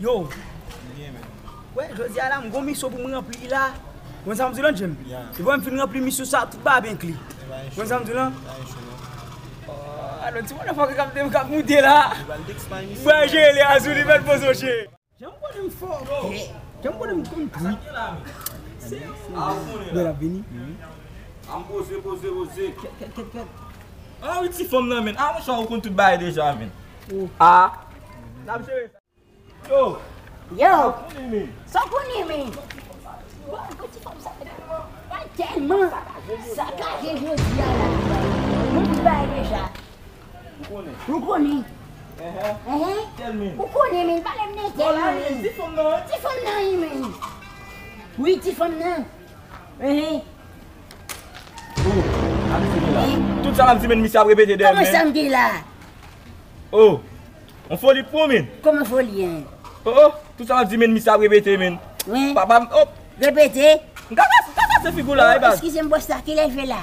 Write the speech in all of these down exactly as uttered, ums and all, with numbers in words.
Yo. Wè, jodi a la, m gon misyon pou m ranpli la. Konn sa m di lan, Jem? Depi m fin ranpli misyon sa, tout bagay byen kle. Konn sa m di lan? Alò, ti mwen fòk k ap, k ap moute la. Mwen jere li a sou li, mèt poze w cheri. Jan m konnen m fò. Jan m konnen m konn tout. Bèl ap vini. An poze, poze, poze. Kèt, kèt, kèt, kèt. Ah wi, ti fanm nan, men. Ah, monchè, ou konn tout bagay deja, men. Ah. N ap jere sa. Yo. Yo. Sa w konnen, men? Bon, ti fanm sa pa tèlman sakaje jodi a la. Mwen tout bagay deja. Ou konnen. Ou konnen. Enhen. Enhen. Tèl men. Ou konnen, men. Pale m de tèl, men. Ti fanm nan, wi. Ti fanm nan, wi, men. Wi, ti fanm nan. Enhen. Oh, a misye gen la. Tout sa m ap di, men, misye ap repete dèyè m, men. Kòman sa m gen la? Oh, yon foli pou ou, men. Kòman foli, en? Oh, oh, tout sa m ap di, men, misye ap repete, men. Wi. Papa m, oh. Repete. M ka kase, m ka kase figi w la, e baz. Eskize m, bòs la, kilè l fè la?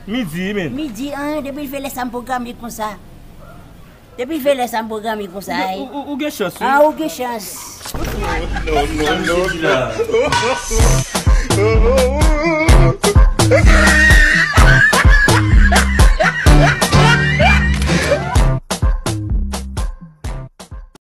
Midi, men. Midi, an, depi l fè lè sa m pwograme konsa. Depi l fè lè sa m pwograme konsa, e. Ou, ou, ou gen chans, wi. Ah, ou gen chans. Non, non, non, non.